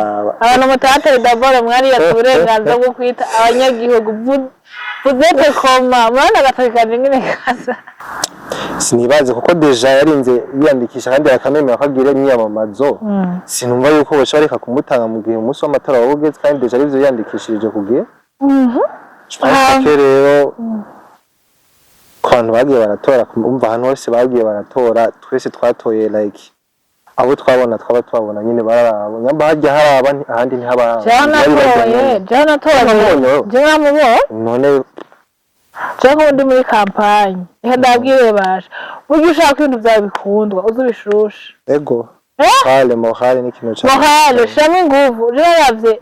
Kuraba. Abantu mutahatari, d'abord mwariyatse uburenganzira bwo kwita abanyagihugu. Vous êtes comment? Murabona agatoki kanje ingene kasa? Sinibaze, kuko déjà yarinze yiyandikisha kandi bakamemera ko agira imyiyamamazo. Sinumva yuko boca bareka kumutanga mu gihe umunsi w'amatora waba ugeze, kandi déjà arivyo yiyandikishirije kugira. Je pense que rero ku bantu bagiye baratora, umva, ahantu hose bagiye baratora, twese twatoye, like abo twabona twaba twabona nyine bararaba nyamba harya haraba ahandi ntihabaraba. Jewe natoye, jewe natoye. Wamubonye wewe? Jewe namubonye. None? Jewe nk'ubu ndi muri campagne, reka ndabwire basha, burya ushaka ko ibintu vyawe bikundwa, uze ubishushe. Ego. Eh? Morale, morale ni ikintu ca Morale, shiramo inguvu. Jewe yaravye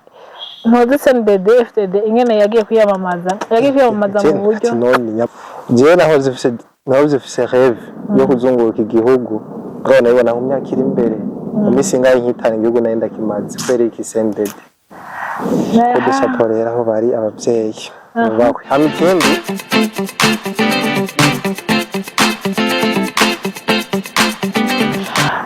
ntuzi CNDD FDD ingene yagiye kwiyamamaza, yagiye kwiyamamaza mu buryo Ati none jewe nahoze mfise rêve yo kuzunguruka igihugu, ngabo nabibona mu myaka iri imbere, mu minsi ingahe, nk'itanu, igihugu nari ndakimaze. Kubera iki? CNDD kudushapo. Rero aho bari abavyeyi bubakwe. Hama ikindi,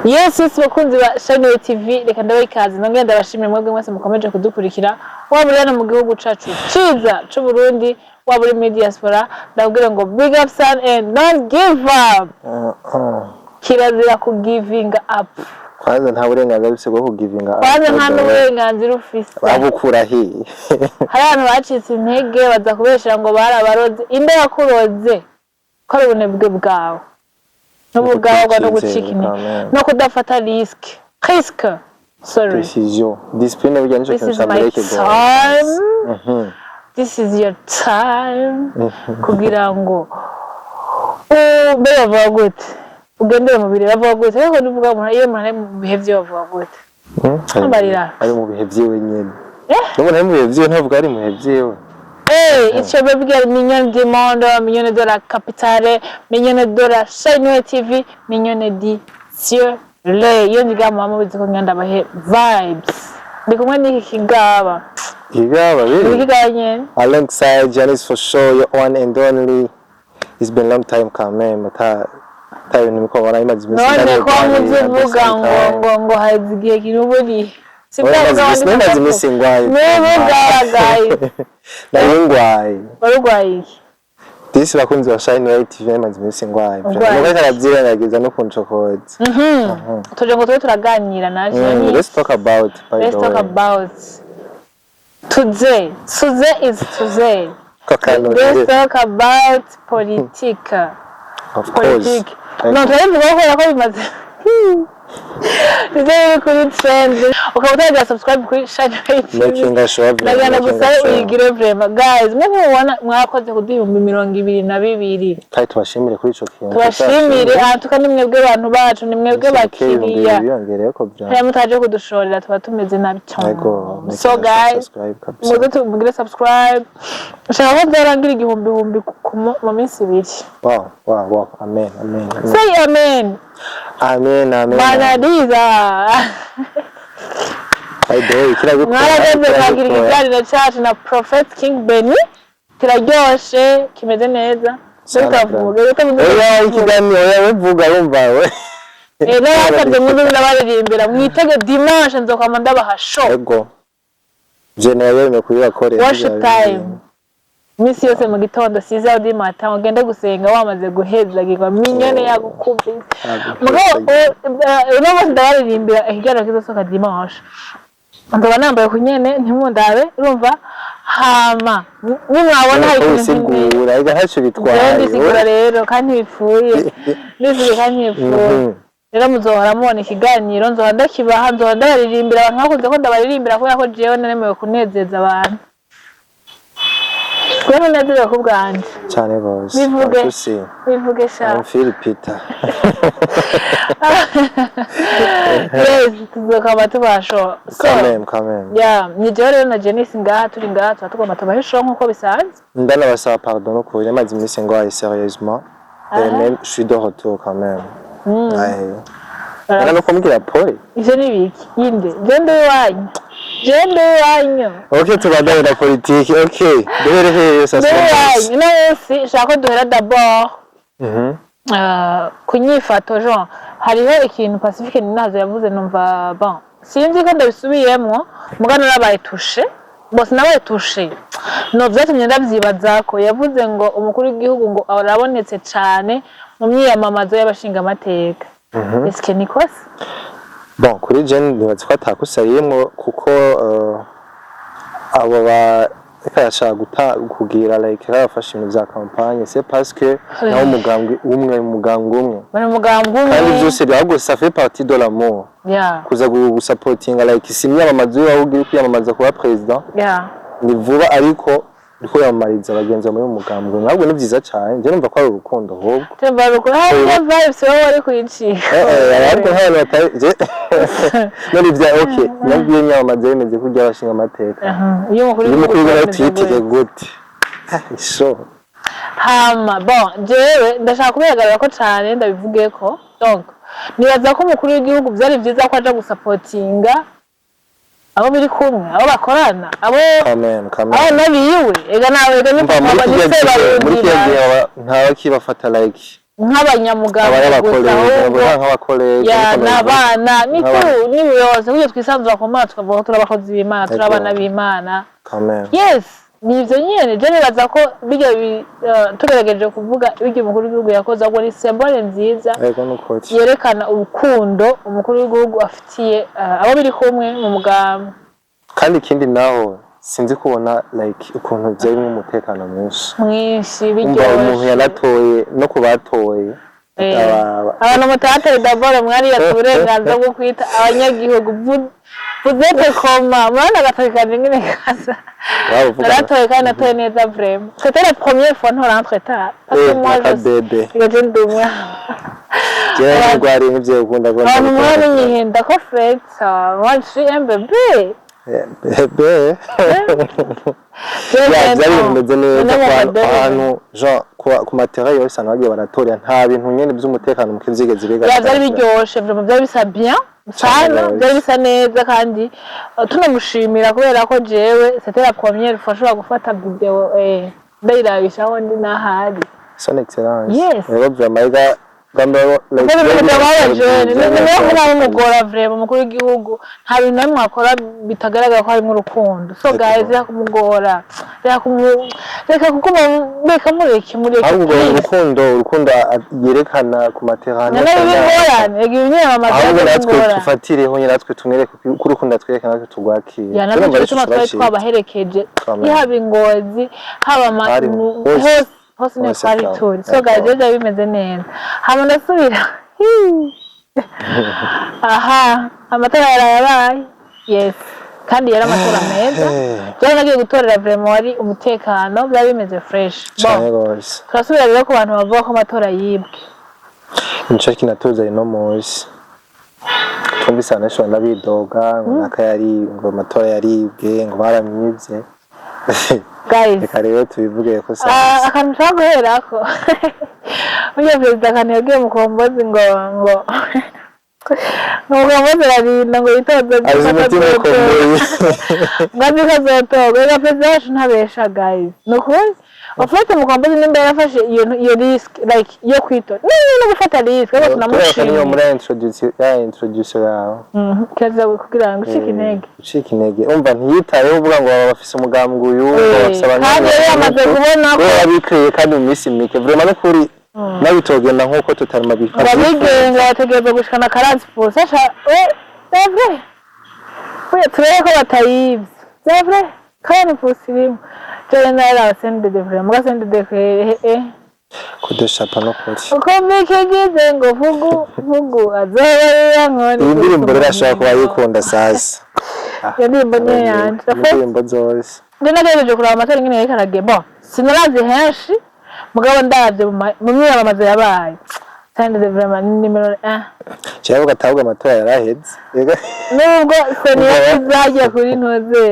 Yes, bakunzi ba Shine TV, reka ndabaha ikaze, nongera ndabashimira mwebwe mwese mukomeje kudukurikira, waba uri hano mu gihugu cacu ciza c'u Burundi, waba uri muri diaspora. Ndabwira ngo big up son and don't give up. Kirazira ku giving up. Kwanza nta burenganzira bufise bwo kugivinga. Kwanza nta n'uburenganzira ufise. Babukura hehe? Hari abantu bacitse intege, baza kubeshera ngo barabaroze. Inde yakuroze, ko ari ubunebwe bwawe n'ubugabwa no gucika intege Amen. no kudafata risque, risque, sorry. Decision, discipline, burya nico This kintu is ca my mbere kigoye. time. This is your time kugira ngo mbe bavuga gute, ugendere mu bihe, bavuga gute? Ariko nuvuga umuntu, iyo umuntu ari mu bihe vyiwe bavuga gute? Mbarira. Ari mu bihe vyiwe nyene. Eh? N'umuntu ari mu bihe vyiwe ntavuga ari mu bihe vyiwe. Hey, it's your baby girl, Mignonne du monde, Mignonne de la capitale, Mignonne de la Shine TV, Mignonne di Dieu. Le, iyo nziga muba mubizi ko ngenda bahe vibes. Ndi kumwe n'iki kigaba. Ikigaba Iki biri kigaba nyene. alongside Janice for sure, your one and only. It's been a long time quand ata ata ibintu niko bara imaze iminsi. None ko muzi uvuga ngo haheze igihe kiri uburi. Si bwa bwa Namaze iminsi ngwaye. Niba bwaragaye. Nari ngwaye. Wari urwaye iki? Disi bakunzi ba Shine Light TV, namaze iminsi ngwaye. Urwaye. Nuko arabyirengagiza no kuncokoza. Tuje ngo tube turaganira na Janice. Let's talk about, by Let's the talk way. about today. Today is today. Kakano. Let's talk about politique. Of course. Politique. No, turabivuga kubera ko bimaze nivyo biri kuri trend. Ukaba utagira subscribe kuri Shine Light TV, Making sure. ndagenda gusa uyigire. Vraiment guys, mwe mubona mwakoze kuduha 22,000. Kandi tubashimire kuri ico kintu. Tubashimire aha ni mwebwe bantu bacu, ni mwebwe bakiriya. Biyongereyeko bya Hariya mutaje kudushorera tuba tumeze nabi cyane. Ego. So guys, subscribe kabisa. muze tumugire subscribe. Ushaka ko byarangira igihumbi humbi mu minsi 2. Wow, amen, amen, amen. Say amen. Amen, amen. Manariza. By the way, kiragukora. Mwarageze kwakira ikiganiro cyacu na Prophet King Benny, kiraryoshe, kimeze neza. Sana. Tutavuga utavuga. Oya, ikiganiro, oya, wevuga wumva we. Eh, n'abasabye muze ndabaririmbira, mwitege dimanche nzokwama ndabaha show. Ego, je nayo kubibakorera. Worship time iminsi yose mu gitondo 6h du matin, ugende gusenga wamaze guhezagirwa, Mignonne yagukubise. Mugabo uno munsi ndabaririmbira ikiganiro kizosohoka dimanche, nzoba nambaye ku nyene, ntimundabe, urumva? Hama nimwabona hari ikintu nk'ibi Usigura ega, ntacyo jewe bitwaye. ndisigura rero kandi ntibipfuye, ndisigaye kandi ntibipfuye. Rero muzohora mubona ikiganiro, nzohora ndakibaha, nzohora ndabaririmbira. Abantu bakunze ko ndabaririmbira kubera ko jewe naremewe kunezeza abantu, kubera ko nezerewe ku bwanje. Cyane rwose. Bivuge. Tusi. Bivuge sha. I'm Phil Peter. Yes, tuzokaba tubasho so. Quand même, quand même. Yeah, ni jewe rero na Jenice ngaha, turi ngaha, tuba tugomba tubahe show nk'uko bisanzwe. Ndanabasaba pardon no kuba maze iminsi ngwaye sérieusement. Et même je suis de retour quand même. Ouais. Era no kumbwira pole. Ivyo ni biki inde? Je ndi iwanyu, je ndi iwanyu. Ok, tubandanye na politique. Ok. Duhere hehe sasa? Ndi iwanyu. Uno munsi nshaka ko duhera d'abord ku nyifato. Jean, hariho ikintu Pacifique Ninazo yavuze, numva bon, sinzi ko ndabisubiyemwo. Mugabo narabaye touché bose, nabaye touché no vyatumye ndavyibazako. Yavuze ngo umukuru w'igihugu ngo arabonetse cane mu myiyamamazo y'abashingamateka. Eske ni kosa? Bon, kuri je nibaza ko atakosa ririmwo, kuko abo ba reka yashaka guta kugira like yarafashe ibintu vya campagne, c'est parce que nawe umugambwe umwe, umugambwe umwe. Bari umugambwe umwe. Kandi byose ahubwo ça fait partie de l'amour kuza gusapotinga, like si imyamamazo yo ahubwo uri kwiyamamaza kuba president ni vuba, ariko uriko wiyamamariza bagenzi bawe muri umugambwe umwe. Ahubwo ni vyiza cane, njye numva ko ari urukundo ahubwo. Temba ruko hari vibes wowe wari kuyicika. Ahubwo nk'abantu batari je none vya okay, nabwiye imyamamazo yemeze kurya abashinga amateka. Iyo umukuru iyo umukuru w'igihugu w'igihugu ameze tuyitege gutya. Gute isho? Hama bon, jewe ndashaka kubihagarara ko cane, ndabivuge ko donc nibaza ko umukuru w'igihugu vyari vyiza ko aja gusapotinga abo biri kumwe, abo bakorana, abo Amen, amen. abana biwe. Ega nawe, ega ni Umva, papa muri ni kiriya gihe, muri kiriya Sebarundi gihe ntabakibafata like nk'abanyamugabo gusa, abakollègue ahubwo nk'abakollègue ya n'abana ni Nk'abana. Tu ni yose kuko twisanzura ku Mana, tukavuga ko turi abakozi b'Imana, turi abana b'Imana. Amen. Yes, ni ivyo nyene. Je nibaza ko bijya tugerageje kuvuga bijya umukuru w'igihugu yakoze, ahubwo ni symbole nziza Ego, nukuri. yerekana urukundo umukuru w'igihugu afitiye abo biri kumwe mu mugambi. Kandi ikindi naho sinzi kubona like ukuntu byarimo umutekano mwinshi. Mwinshi. Umva, umuntu biryoshe. yanatoye no ku batoye Abantu mutatoye d'abord mwariyatse uburenganzira bwo kwita abanyagihugu. Vous êtes comment? Murabona agatoki kanje ingene kasa. Waba uvuga Naratoye kandi natoye neza vraiment. C'était la première fois ntora entre tard parce que moi je bébé. je ndi umwana. Jewe ndwariye nk'ivyo ukunda kubona. Abantu murabona nyihenda ko fait moi je suis un bébé. Bébé. Ya, byari ibintu bimeze neza ahantu genre ku matera yose ahantu bagiye baratorera, nta bintu nyene by'umutekano muke vyigeze Ya, byari bigaragara. biryoshe vraiment, byari bisa bien sana. Cane. Byari bisa neza kandi tunamushimira kubera ko jewe c'était la première fois nshobora gufata video ndayirabishaho ndi n'ahari. Son Excellence. Yes. Rero vraiment ega bwa like Kuko ibintu byababaje ni niyo kuba bimugora vraiment. Umukuru w'igihugu nta bintu na bimwe akora bitagaragara ko harimo urukundo. So guys, reka kumugora, reka kuguma, reka mureke, mureke. Ahubwo Please. urukundo yerekana ku materane. None biba ingorane reka ibinyamamaza. Ahubwo natwe ingorane tufatireho nyine, natwe tumwereke ko urukundo atwereka natwe turwakire. Ya, natwe gituma twari twabaherekeje. Amen. Yaba ingozi, haba Hari hose. Hose hose niho Hose twari sawa. turi. So guys, rero byari bimeze neza. Hama ndasubira aha, amatora yarayabaye, yes, kandi yari amatora meza. Byari nagiye gutorera vraiment wari umutekano, byari bimeze fresh. Cane Bon, gose. turasubira rero ku bantu bavuga ko amatora yibwe. Nico kinatuza ino munsi. Twumvise abantu benshi banabidoga ngo naka yari ngo amatora yaribwe, ngo baramwivye. Guys, Reka rero tubivuge ko Ah, sasa akantu nshaka guherako, burya perezida akantu yabwiye Mukombozi ngo Mukombozi ararinda ngo yitoze azi umutima ukomeye. Ngo azi ko azotorwa. Reka, perezida wacu ntabesha guys, ni ukuri. Ufite Mukombozi nimba yarafashe iyo risque like yo kwitora niba no gufata risque, ariko Kubera ko niyo tunamushimiye. muri introduction ya introduction yawe. Kirazira kugira ngo ucike intege. Ucika intege, umva, ntiyitayeho uvuga ngo baba bafise umugambwe uyu, ngo bafise Kandi yari yamaze kubona ko we yabikwiye, kandi mu minsi mike vraiment n'ukuri nabitogenda nk'uko tutarima. Ngo abigenga bategerezwa gushikana 40%. Sha, c'est vrai. Oya, turebe ko batayivye. C'est vrai, 40% irimo. Jewe naraba CNDD vraiment, muga CNDD Kudushapa no kuri uko mikigize ngo vugu vugu azobarira nkoni. Iyi ndirimbo rero ashobora kuba ayikunda sasa. Iyo ndirimbo niyo yanje. Indirimbo zose. Ndi nagerageje kuraba amatora ingene yariko aragenda. Bon, sinarazi henshi, mugabo ndavye mu myiyamamazo yabaye, CNDD vraiment ni numéro 1. Cyangwa ugatahuga amatora yaraheze. Ega. Nubwo seniya izajya kuri ntoze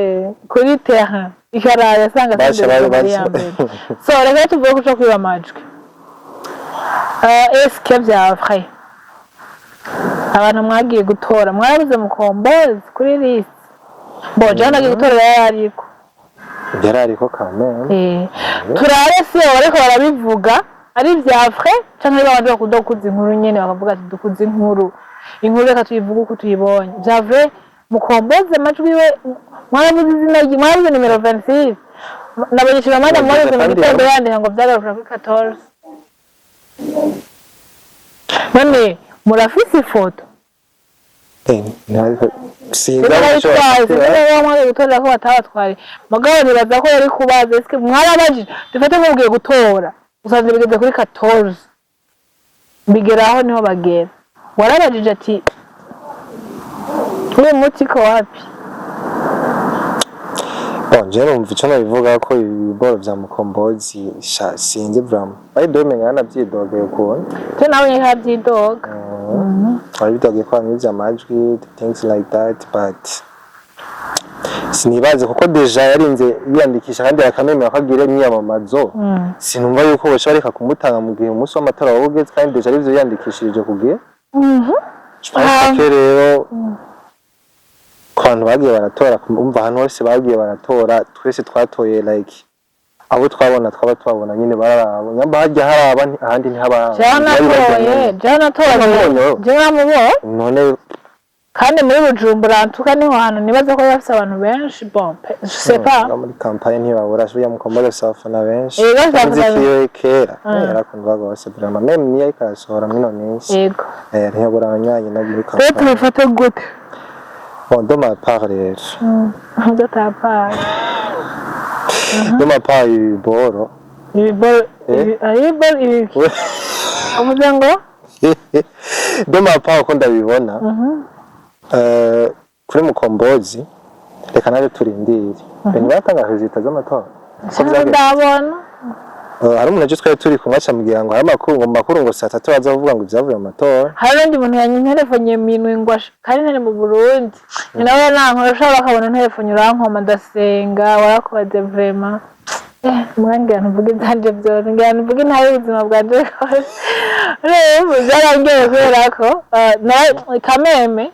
kuri terrain ikarara asanga Basha CNDD bari ari iya basha. mbere. So reka tuvuge ko uca kwiba amajwi. Est-ce que vya vrai abantu mwagiye gutora mwarabuze Mukombozi kuri liste? Bon, jewe nagiye gutora yari ariko. Yari ariko quand même. Turabe si abo bariko barabivuga ari vya vrai canke ari babandi bakunda gukuza inkuru nyene, bakavuga ati dukuze inkuru, inkuru reka tuyivuge uko tuyibonye. Vya vrai. Mukombozi amajwi we, mwaravuze izina rye, mwaravuze nimero 26. Nabonye Chimamanda Mwaravuze Moses mu kandi gitondo yandika ngo vyagarukira kuri 14. None murafise ifoto? Sinzi aho Sinzi bashobora gufatira. niba mwaje gutorera ko batabatwariye. Mugabo nibaza ko yari kubaza, eske mwarabajije? Dufate nk'ugiye gutora, usanze bigeze kuri 14, bigeraho niho bagera, warabajije ati: "Uyu muti ko wapi?" Bon, je numva ico nabivuga ko ibiboro vya Mukombozi sha, sinzi vraiment. By the way, menga yanavyidogeye ukuntu. Je nawe nkabyidoga. Wabidogeye ko bamwivye amajwi, things like that, but sinibaze kuko déjà yarinze yiyandikisha kandi akamemera ko agira imyiyamamazo. Sinumva yuko boca bareka kumutanga mu gihe umunsi w'amatora waba ugeze, kandi déjà arivyo yiyandikishirije kugira. Je pense que rero ku bantu bagiye baratora, umva, ahantu hose bagiye baratora, twese twatoye, like abo twabona twaba tubabona nyine bararaba nyamba harya haraba ahandi ntihaba. Jewe natoye, jewe natoye. Wamubonye wewe? Jewe namubonye. None? Kandi muri Bujumbura ntuka niho hantu nibaza ko bafise abantu benshi. Bon, je sais pas. No muri campagne ntibabura, burya Mukombozi afise abafana benshi. Yego, afise abafana. Umuziki wiwe kera yarakundwa rwose vraiment, même niyo ariko arasohora mwino minsi. Ntiyabura abanywanyi no muri Rero campagne. tubifate gute? Bon, de ma part rero, De ta part. de ma part, ibiboro Ibiboro? Eh? Ibiboro ibi uvuze ngo? De ma part, uko ndabibona, kuri Mukombozi, reka naje turindire. Ntibatanga résultats z'amatora? Uko vyagenze? Ndabona. Hari umuntu ejo twari turi kumwe acambwira ngo hari amakuru, ngo mu makuru ngo saa 3 baza kuvuga ngo ibyavuye mu matora. Hari n'undi muntu yantelefonnye minwe ngo kandi ntari mu Burundi, ni nawe nankora ushobora bakabona ntelefone urankoma, ndasenga, warakoze vraiment. Mwangira ntuvuge ibyanje byose, ngira ntuvuge intare y'ubuzima bwanje bwose. Rero byarangeye kubera ko kameme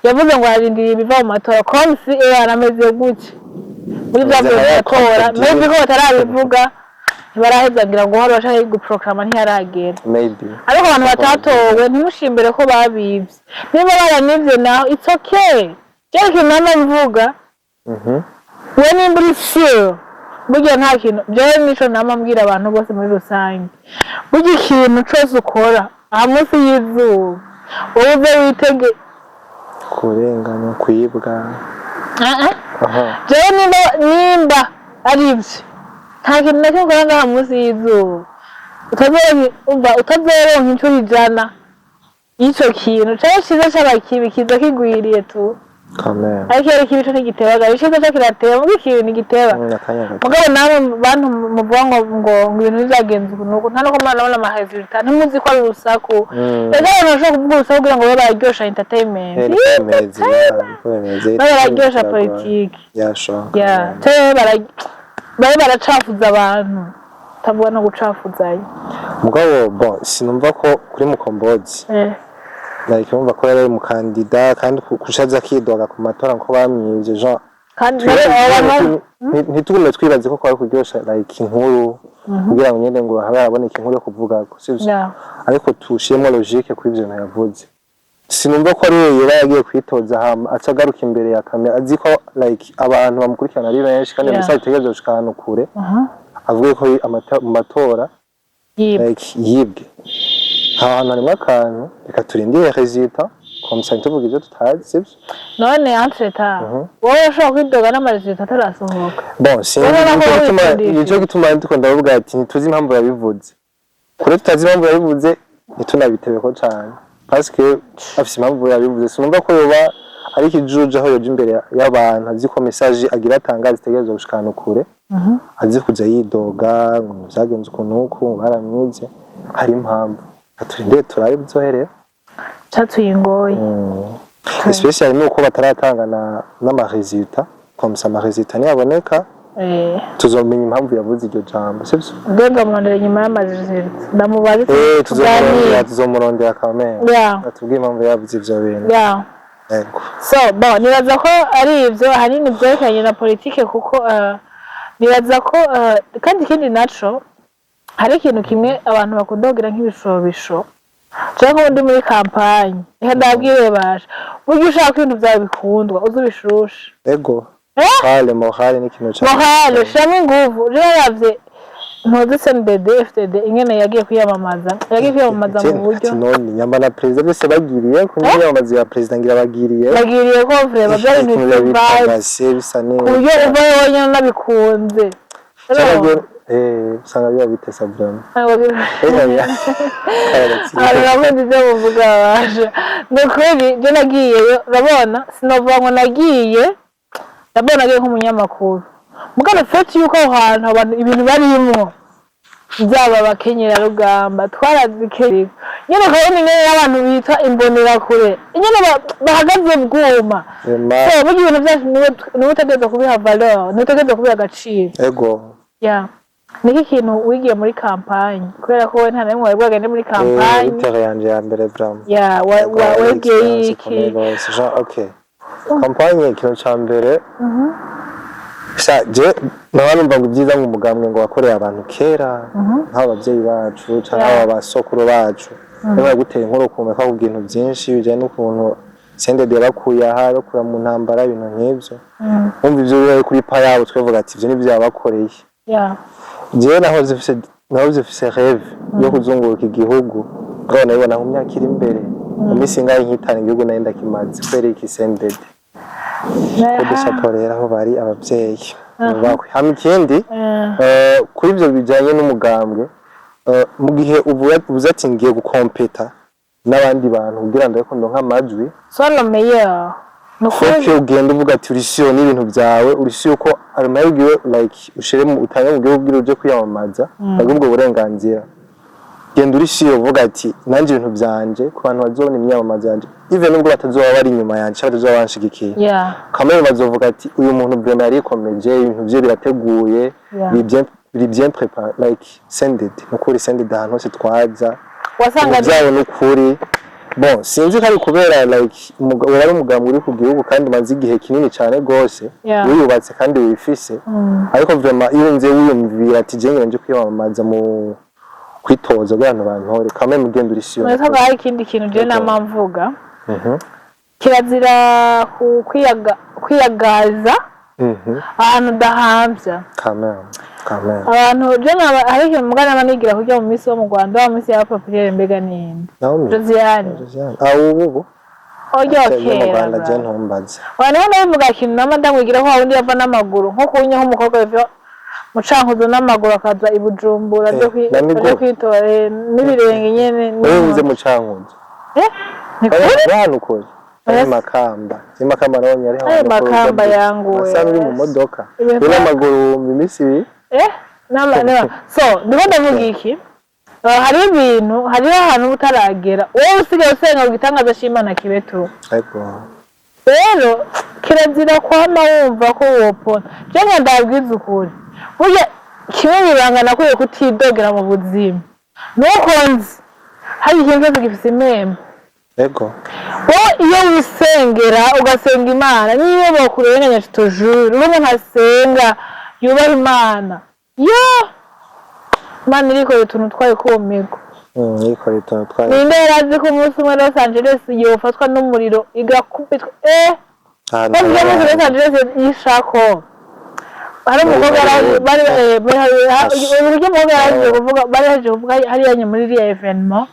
yavuze ngo harindiriye ibiva mu matora, comme si arameze gutya muri byavuye mu matora. Maybe ko batarabivuga, ntibaraheza, ngira ngo hari bashaka guproclama, ntiyaragera. Maybe. Ariko abantu batatowe, ntimushimbire ko babivye. Niba baranivye naho, it's okay. Jewe ikintu nama mvuga, we nimba uri sure, burya nta kintu, jewe nico nama mbwira abantu bose muri rusange: burya ikintu cose ukora aha munsi y'izuba, wowe uze witege Kurenganya, kwibwa. Ah, ah. Aha. Jewe nimba ari ivyo, nta kintu na kimwe ukora ngaha munsi y'izuba utazoronka, umva, utazoronka incuro 100 y'ico kintu. Canke ciza caba kibi, kiza kigwiriye tu. Quand même. Ariko iyo ari kibi co ntigitebaga, iciza co kirateba, muga ikibi ntigiteba. Akanya gato. Mugabo namwe bantu muvuga ngo ibintu bizagenza uku nuku, nta nuko murabona ama résultats, ntimuzi ko ari urusaku. Rero abantu bashobora kuvuga urusaku kugira ngo babe bararyosha entertainment. Niko bimeze, ya, niko bimeze. Babe bararyosha politiki. Yashoka. Ya, canke babe baracafuza abantu, tavuga no gucafuzanya. Mugabo bon, sinumva ko kuri Mukombozi, like urumva ko yari umukandida, kandi kushaza akidoga ku matora ko bamwivye, genre Kandi abo bantu ntitugume twibaze ko kwari kuryosha like inkuru kugira ngo nyene ngo habe haboneka inkuru yo kuvuga, sivyo? Ariko tushiremo logique kuri ivyo bintu yavuze. Sinumva ko ari we yoba yagiye kwitoza hama aca agaruka imbere ya kamera, azi ko like abantu bamukurikirana ari benshi, kandi message itegerezwa gushika ahantu kure, avuge ko mu matora Yibwe. like yibwe. Aho hantu harimwo akantu. Reka turindire résultat, comme ça ntituvuge ivyo tutazi, sivyo? None entre-temps, wowe ushobora kwidoga n'ama résultats atarasohoka? Bon, sinzi. Urabona ko nico gituma witondesheje. Nico gituma ndiko ndavuga ati ntituzi impamvu yabivuze. Kure tutazi impamvu yabivuze, ntitunabitebeko cane, parce que afise impamvu yabivuze. Sinumva ko yoba ari ikijuju aho yoja imbere y'abantu, azi ko message agira atangaza itegerezwa gushika ahantu kure, azi kuja yidoga ngo vyagenze uku n'uku, ngo baramwivye. Hari impamvu. Reka turindire turabe bizoherera. Catuyingoye. Especially nuko bataratanga n'ama résultats. Comme ça ama résultats niyaboneka, tuzomenya impamvu yavuze iryo jambo, sivyo? Mbega murondera inyuma y'ama résultats, ndamubaze. Tuzomurondera, tuzomurondera quand même, atubwire impamvu yavuze ivyo bintu. Yego. So bon, nibaza ko ari ivyo ahanini vyerekeranye na politike, kuko nibaza ko kandi ikindi naco, hari ikintu kimwe abantu bakunda kugira nk'ibishobisho. Canke undi muri campagne, reka ndabwire basha, burya ushaka ko ibintu vyawe bikundwa, uze ubishushe. Ego. Eh? Morale ni ikintu cane. Morale, shiramo inguvu. Rero yaravye ntuzi CNDD FDD ingene yagiye kwiyamamaza, yagiye kwiyamamaza mu buryo Ati none nyamba na perezida byose bagiriye ku myiyamamazo ya perezida, ngira bagiriye. Bagiriye ko vraiment byari ibintu Ibintu bifite vibe, bitagase bisa neza. ku buryo uvayo wenyine unabikunze. Cyangwa usanga biba bitesa vraiment. Abantu bakunda ibyo muvuga babasha, ni ukuri. Byo nagiyeyo, urabona, sinovuga ngo nagiye, ndabona nagiye nk'umunyamakuru, mugabo fait yuko aho hantu abantu ibintu barimwo byaba abakenyerarugamba twarazikenyera nyene, ukabona ingene n'abantu bitwa imbonerakure ingene bahagaze bwuma. So burya ibintu byacu niwe utegerezwa kubiha valeur, niwe utegerezwa kubiha agaciro. Ego. Ya, niki kintu wigiye muri campagne, kubera ko wowe nta na rimwe wari bwagende muri campagne? Itere yanje ya mbere vraiment. Ya, wigiye iki? Okay, campagne, ikintu ca mbere sha je naba numva ngo ibyiza ngo umugambwe ngo wakoreye abantu kera, nk'aba babyeyi bacu canke aba basokuru bacu, bari gutera inkuru kumeka bakubwira ibintu byinshi bijanye n'ukuntu CNDD yabakuye aha, bakura mu ntambara, ibintu nk'ivyo. Wumva ivyo bibaye kuri pa yabo, twavuga ati ivyo nivyo yabakoreye. Jewe nahoze mfise rêve yo kuzunguruka igihugu, ngabo nabibona mu myaka iri imbere, mu minsi ingahe nkitana igihugu nari ndakimaze kubera iki CNDD. Udushapo rero aho bari abavyeyi bubahwe. Hama ikindi, kuri ivyo bijanye n'umugambwe, mu gihe uvuze ati ngiye gukompeta n'abandi bantu kugira ngo ndonke amajwi, Sois le meilleur, ni ukuri. Faut que ugenda uvuga ati uri sûr n'ibintu byawe, uri sûr ko ayo mahirwe like ushire mu utange mu gihugu kugira uje kwiyamamaza, baguhe ubwo burenganzira. Genda uri sûr, uvuga ati nanjye ibintu byanje ku bantu bazobona imyamamazo yanje, even nubwo batazoba bari inyuma yanje cyangwa batazoba banshigikiye, kamere bazovuga ati uyu muntu vraiment yarikomeje, ibintu bye birateguye, biri bien préparé. Like CNDD, nukuri CNDD ahantu hose twaza, wasanga ibintu byabo nukuri. Bon, sinzi ko ari kubera like wari umugambwe uri ku gihugu kandi umaze igihe kinini cyane gose, wiyubatse kandi wifise, ariko vraiment iyo nze wiyumvira ati je ngira nje kwiyamamaza mu kwitoza kugira ngo bantore, quand même ugenda uri sûr. Mwese hari ikindi kintu je nama mvuga, kirazira kwiyagaza ahantu udahamvya. Quand même, quand même. Abantu je naba hari ikintu mbwa nama nigira kurya mu minsi wo mu Rwanda, wa minsi y'abapapirere, mbega ninde? Naomi. Josiane. Josiane, ah, ubu oryo yo mu kera Rwanda je bra. ntumbaze. Abantu bano bivuga ikintu nama ndamwigira ko wundi yava n'amaguru, nko kunya nk'umukobwa biva mu Cankuzo n'amaguru akaza i Bujumbura aje Na miguru. aje kwitora, n'ibirenge nyene. Wewe uvuze mu Cankuzo? Eh, ni kuri. Hano ukuri ari Yes. Makamba, si Makamba nabonye ari Ari Makamba yanguwe. Asa n'uri mu modoka Ibintu uri n'amaguru wumva iminsi 2. Nama nama, so ndiko ndavuga iki? Hariho ibintu, hariho ahantu uba utaragera, wowe usigaye usenga ngo igitangaza c'Imana kibe tu. Ariko Rero kirazira kwama wumva ko wopona. Je nka ndabwiza ukuri, burya kimwe mu ibanga nakwiye kutidogera mu buzima nuko nzi hari ikintu cyose gifise impembo. Wowe iyo wisengera ugasenga Imana, niyo bokurenganya, toujours uri umuntu asenga yubaha Imana, yo Imana irikorera utuntu twayo kumirwa. Yikoreye utuntu twayo. Ninde yari azi ko umunsi umwe Los Angeles yofatwa n'umuriro igakubitwa, Ahantu bavuga hari muri Los abantu. Angeles y'ishako hari umukobwa bari uburyo umukobwa yaraje kuvuga, bari baje kuvuga hariya nyuma muri iriya événement,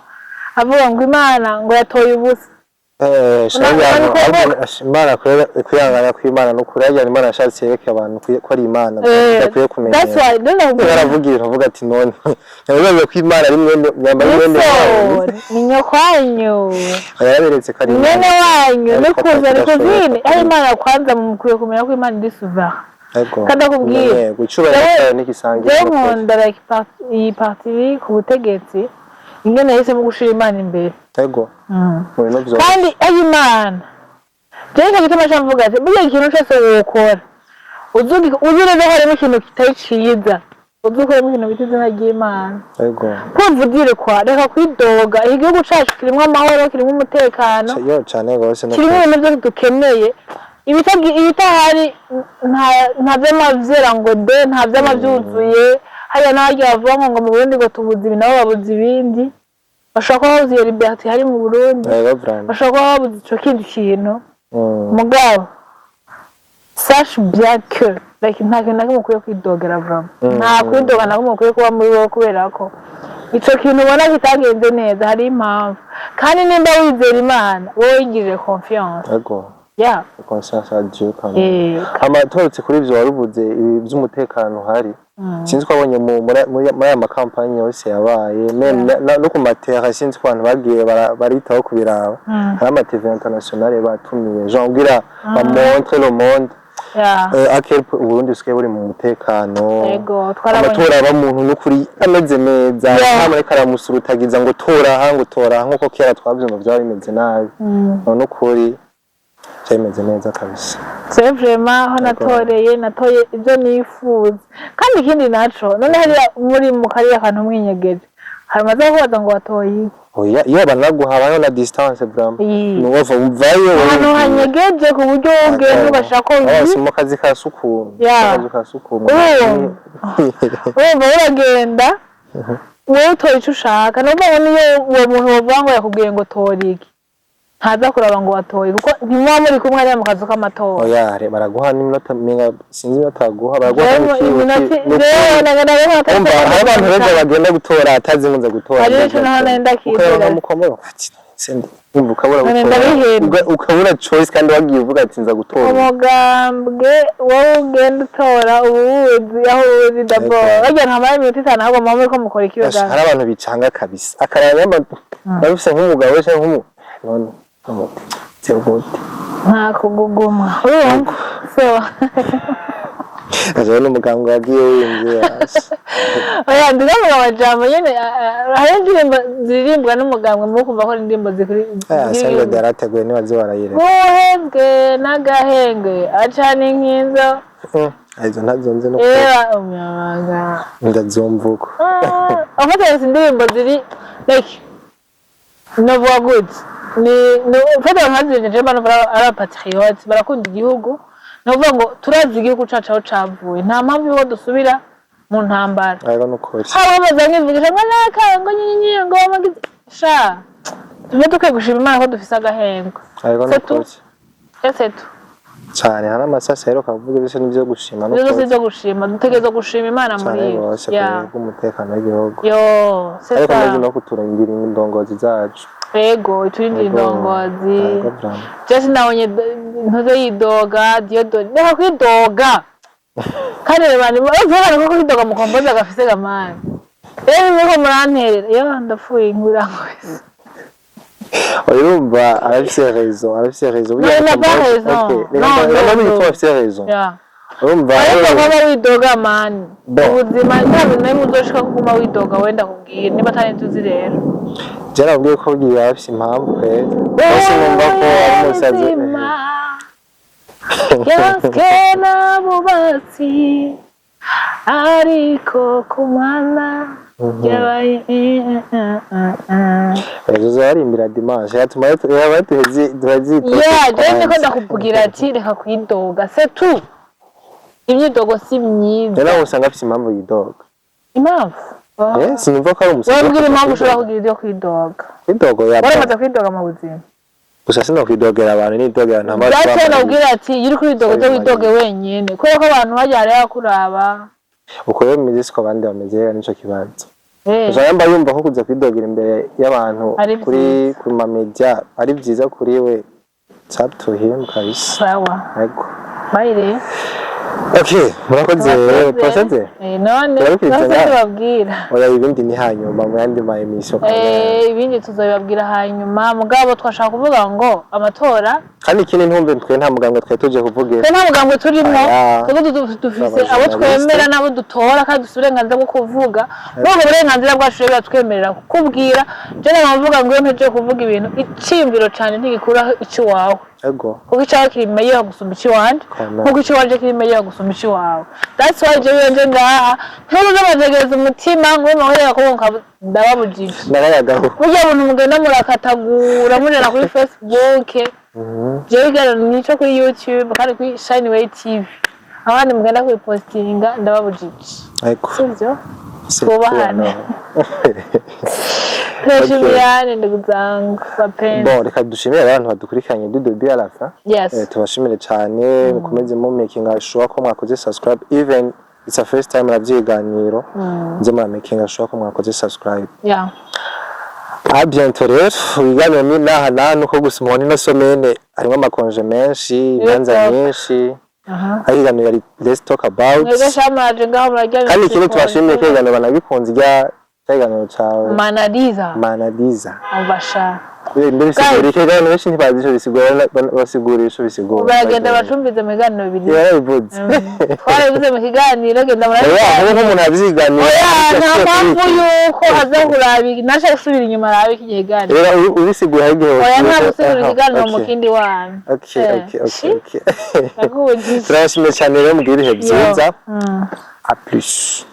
avuga ngo Imana ngo yatoye ubusa. Imana kwihangana kw'Imana ni ukuri, harya Imana yashatse yereke abantu ko ari Imana idakwiye kumenya. That's why rero nakubwira. Baravuga ibintu uvuga ati none yavuze ko Imana ari mwene yambaye mwene wabo. Ni nyokwanyu. Yaraberetse ko ari Imana. Mwene wanyu ni Ariko kuza ni atakidashoboka. kuzine aho Imana kwanza mukwiye kumenya ko Imana iri souverain. Ego. Kandi akubwira. Yego, icubahiro cyayo ntigisangiye Jewe n'ukuri. nkunda like iyi parti iri ku butegetsi ingene yahisemo gushira Imana imbere. Ego, mu bintu byose. Kandi ayo Imana jewe nicyo gituma nca mvuga ati burya ikintu cyose wokora uzi neza ko harimo ikintu kitari ciza, uzi ukuremo ikintu bita izina ry'Imana. Kumva ugire kwa reka kwidoga, iki gihugu cacu kirimwo amahoro, kirimwo umutekano, Yo cane gose no kirimo ibintu byose dukeneye. Ibitahari nta vy'amavyera ngo de, nta vyama vyuzuye hariya n'aharya bavuga ngo mu Burundi ngo tubuze ibi, nabo babuze ibindi. Bashobora kuba babuze iyo liberté hari mu Burundi. Yego, vraiment. Bashobora kuba babuze ico kindi kintu. Mugabo sache bien que, like, nta kintu na kimwe ukwiye kwidogera, vraiment. Nta kwidoga na kumwe ukwiye kuba muri wowe, kubera ko ico kintu ubona kitagenze neza, hari impamvu. Kandi nimba wizera Imana, wowe wigirire confiance. Yeah. Confiance à Dieu quand même. Hama tugarutse kuri ivyo waruvuze, ibi vy'umutekano uhari, sinzi ko wabonye muri aya makampani yose yabaye, même no ku matera, sinzi ko abantu bagiye baritaho kubiraba. Hari ama TV internationale batumiye, genre kugira bamontre le monde à quel point Uburundi busigaye buri mu mutekano. Yego, twarabonye. Amatora aba muntu n'ukuri ameze neza, nta muntu ariko aramusurutagiza ngo tora aha, ngo tora aha, nk'uko kera twavyumva vyaba bimeze nabi. None ukuri vyari bimeze neza kabisa. C'est vraiment, aho natoreye, natoye ibyo nifuza. Kandi ikindi naco, none hariya muri mu kariya kantu mwinyegeje, hari amaze kubaza ngo watoye iki? Oya, iyo banaguha habaho na distance, vraiment. Iyi. Nuwova uvayo. Ahantu hanyegeje ku buryo wowe ugenda ugashaka ko si mu kazi ka sukumwe. Akazi ka sukumwe. Urumva uragenda wowe utora ico ushaka. Ni ukuvuga ngo niyo uwo muntu wovuga ngo yakubwiye ngo tora iki, ntaza kuraba ngo watoye, kuko ntimuba muri kumwe hariya mu kazu k'amatora. Oya, baraguha n'iminota, menga sinzi iminota baguha, baraguha. Jewe kandi iminota jewe nagenda. Umva, hari abantu benshi bagenda gutora atazi ngo nza gutora. Hari ico naho nari ndakizera. Ukabona mukomeye ati sende, umva, ukabura None gutora. ndabihenda. Ukabura choice, kandi wagiye uvuga ati nza gutora. Umugambwe wowe ugenda utora uba uwuzi, aho uwuzi d'abord. Ego. Barya ntamara iminota 5, ahubwo muba muriko mukora ikibazo. Hari abantu bicanga kabisa, akaraba yamba bafise nk'umugabo cyangwa nk'umu none umuti gute. Nta kuguguma, urumva, so Aje n'umuganga wagiye winjiye hasi. Oya, ndigavuga amajambo nyene. Hari indirimbo ziririmbwa n'umugambwe, mu kumva ko ari indirimbo zikuri. Sende yarateguye, niba zi warayireka. Guhembwe n'agahengwe acana inkinzo. Izo ntazo nzi no Eba umuyabaga. Ndazumva uko. Afata indirimbo ziri like, novuga gute, ni ufata abantu bazirije, je mbona ari abapatriote, barakunda igihugu. Ni ukuvuga ngo turazi igihugu cacu aho cavuye, nta mpamvu yuko dusubira mu ntambara. Ariko nukuri. Haba bamaze nkivugisha ngo naka ngo nyinyi ngo bamagize sha, tube dukwiye gushima Imana ko dufise agahengwe. Ariko C'est tout. nukuri. Ese tu Cyane, hari amasasi aheruka kuvuga, ibyo nibyo gushima. Ibyo byose nukuri. byo gushima, dutegerezwa gushima Imana muri Cyane ibi. rwose. Kubw'umutekano w'igihugu. Yo, c'est Ariko ça. mezi no kuturindira indongozi zacu. Ego, iturindira Yego. indongozi. Yego, vraiment. Je sinabonye ntuze yidoga Dieudonné, reka kwidoga. Kandi reba ni bavuga ko kwidoga mukombozi agafise gamani. Rero niko muranterera iyo ndapfuye inkura ngwese. Urumva arafise raison, arafise raison. Non, il n'a pas raison. Ok. Non, non, Non, non. afise raison. Urumva. Ariko kuba widoga mani, Bon. ubuzima nta bintu na bimwe uzoshika kuguma widoga. Wenda kubwira niba atari inzu uzi rero. Je nabwiye ko ugiye afise impamvu kwera bose numva ko ari umusazi. Ubuzima yanzwe n'abubatsi, ariko ku Mana yabaye. Ejo uzarimbira dimanche yatuma yaba tuhezi tuhezi. Yeah, jewe niko ndakubwira ati reka kwidoga, c'est tout. Imyidogo si myiza. Rero usanga afise impamvu yidoga. Impamvu? Eh, sinumva ko ari umusazi. Wabwira impamvu ushobora kugira ibyo kwidoga. Kwidogo ya Waramaze kwidoga mu buzima? Gusa sinokwidogera abantu, nidogera nta mpamvu. Byateye nabwira ati iyo uri kwidoga uze widoge wenyine, kubera ko abantu bajya hariya kuraba. Uko rero bimeze siko abandi bameze rero, nico kibazo. Gusa yamba yumva ko kuza kwidogera imbere y'abantu Ari kuri vyiza. ku ma media ari byiza kuri we, it's up to him kabisa. Sawa. Yego. Bye rero. Okay, murakoze rero, turakoze. None Turabikurikiza none ngaha. tubabwira. Oya, ibindi ni hanyuma mu yandi ma emission. Ibindi tuzabibabwira hanyuma, mugabo twashaka kuvuga ngo amatora Kandi ikindi, ntumve, twe nta muganga twari tuje kuvugira. Twe nta mugambwe turimo. Aya. Twebwe dufise Aba abo journaliste. twemera n'abo dutora, kandi dufise uburenganzira bwo kuvuga. Muri ubwo burenganzira bwacu rero biratwemerera kukubwira. Je nama mvuga ngo iyo mpejeje kuvuga ibintu, iciyumviro cane ntigikuraho iciwawe, Ego. kuko icawe kiri meilleur gusumba iciwanje, Amen. nkuko iciwanje kiri meilleur gusumba iciwawe. That's why jewe nje ngaha ntuze bategereza umutima ngo mahorera ko ndababujije. Narayagaho. Burya buntu mugenda murakatagura mujana kuri Facebook, jewe ikiganiro nico kuri YouTube kandi kuri Shine Way TV, abandi mugenda kubipostinga ndababujije. Ego. Sivyo? C'est Twubahane. tout, alors. Tuheshimiane ndugu zangu wapenzi. Bon, reka dushimire abantu badukurikiranye du début à la fin. Yes. Tubashimire cyane, mukomeze mu making sure ko mwakoze subscribe, even it's a first time murabyiganiro, nze mura making sure ko mwakoze subscribe. À bientôt rero. Ibiganiro ni naha naha, nuko gusa umuntu ino semaine harimo ama congés menshi, imanza Talk. nyinshi. Aha. Ariko ibiganiro yari Let's Talk About. Mwebwe shamuraje ngaho muraryamye. Kandi ikindi tubashimiye ko ibiganiro banabikunze, ijya cyaganiro cawe. Manadiza. Manadiza. Umva. Mbere bisigura iki? Abantu benshi ntibazi ico bisigura, basigura ico bisigura. Baragenda bacumbize mu biganiro bibiri. Yarabivuze. Twarabivuze mu kiganiro, genda. Oya, Murabiganira. nk'uko umuntu yavyiganiye. Oya, nta mpamvu yuko aza kuraba, naje gusubira inyuma arabe iki kiganiro. Rero ubisigura hari igihe. Oya, nta gusigura ikiganiro mu kindi wanyu. Okay. Ndakubujije. Turabashimiye cyane rero, mugire ibihe byiza. À plus.